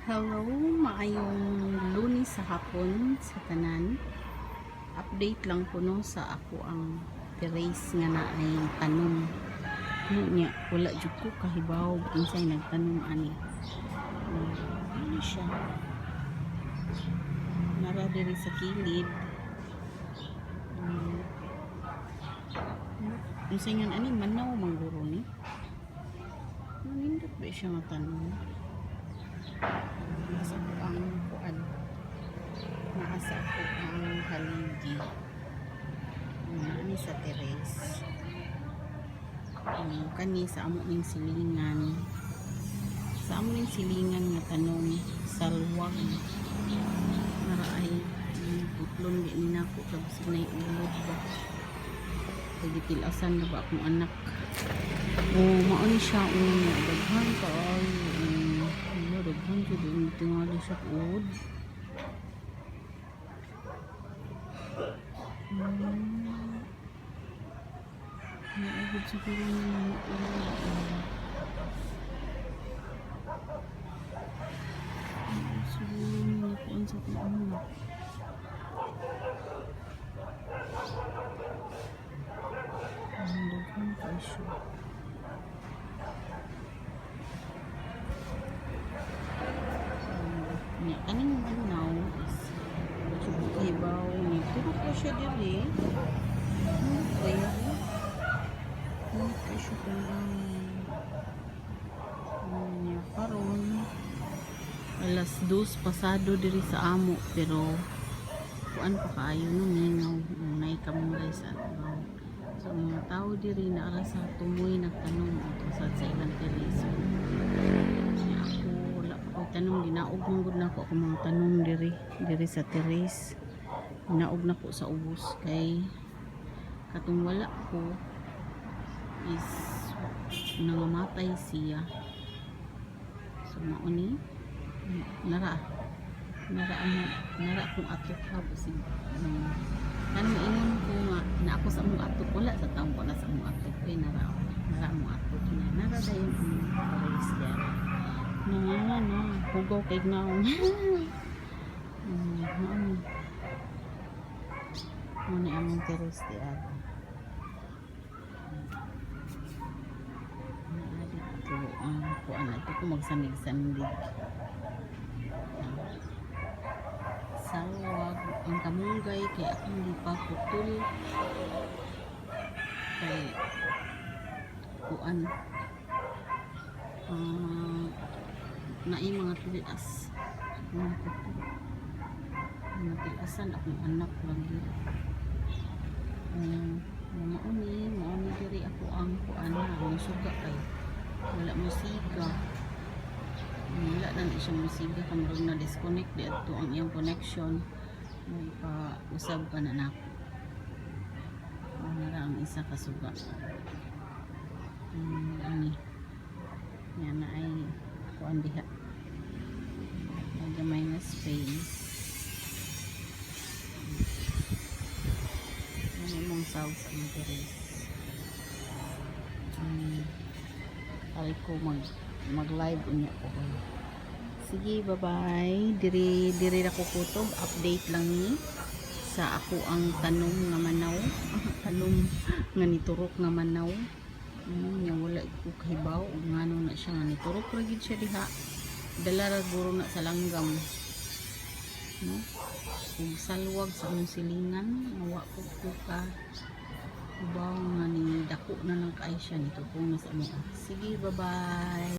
Hello, maayong Lunes sa hapon sa tanan. Update lang ko, no, sa ako ang terrace nga naay tanom. Nya, wala jud ko kahibaw kinsay nagtanom ani. Ano siya? Nara diri sa kilid. Unsay nga ani, manaw mangguro ni? Manindot ba siya nga tanom? Nasa ko ang kuan. Nasa ko ang haligi. Ani sa terrace. Kani sa amo ning silingan. Sa amo ning silingan nga tanom, salwag. Nara ay putlon di ni nako kag sinay ulod ba. Kay gitilasan na ba akong anak. Oh, mao ni siya, oh, daghan kaayo. Oh, daghan jud ang tingali siya ud. Naugod siguro ni mga ulod. Siguro ni nakuan sa akong anak. Ang daghan kaayo siya. Nya kaning manaw is jud kahibaw ni turok na siya diri. Kaya kay siya kung nya karon 2:00 pasado diri sa amo, pero kuan pa kaayo, no, mingaw, nay kamunggay sa atbaw. So ang mga tao diri naa sa tumoy nagtanom ato sa ilang terrace. Nya ako, wala pa ko'y tanom, ginaog man gud nako akong mga tanom diri sa terrace. Ginaog na ko sa ubos kay katong wala ko is nangamatay siya. So mao ni, nara ang nara akong atok ha, basig kanang ingon ko nga na ako sa among atok, wala sa taong ko na sa among atok kay nara among atok niya, nara dayon ang terrace diya. Nanganga na hugaw kay naong. Mao ni, mao ni among terrace diya. Naa dito ang kuan ato ko magsandig-sandig. Salwag ang kamunggay kay akong gipaputol kay kuan, naay mga tilas, mga putol, mga tilasan akong anak lagi. Mao ni diri ako ang kuan na ang suga kay wala mo siga, wala na ni siya musiga, kamurag na disconnect di adto ang iyang connection. May pa usab pa na nako. Oh, nara ang isa ka suga. Ani yan na ay kuan diha. May gamay na space. Ano imong south sa interest? Aray ko, mag live unya ko. Sige, bye bye. Diri diri ra ko kutob, update lang ni sa ako ang tanom nga manaw, tanom nga niturok nga manaw. Nya wala ko kahibaw ug ngano na siya nga niturok ra gid siya diha. Dala ra guro na sa langgam. No? Ug salwag sa among silingan, nga wa ko ka ubaw nga ni dako na lang kay siya nito na sa amo. Sige, bye bye.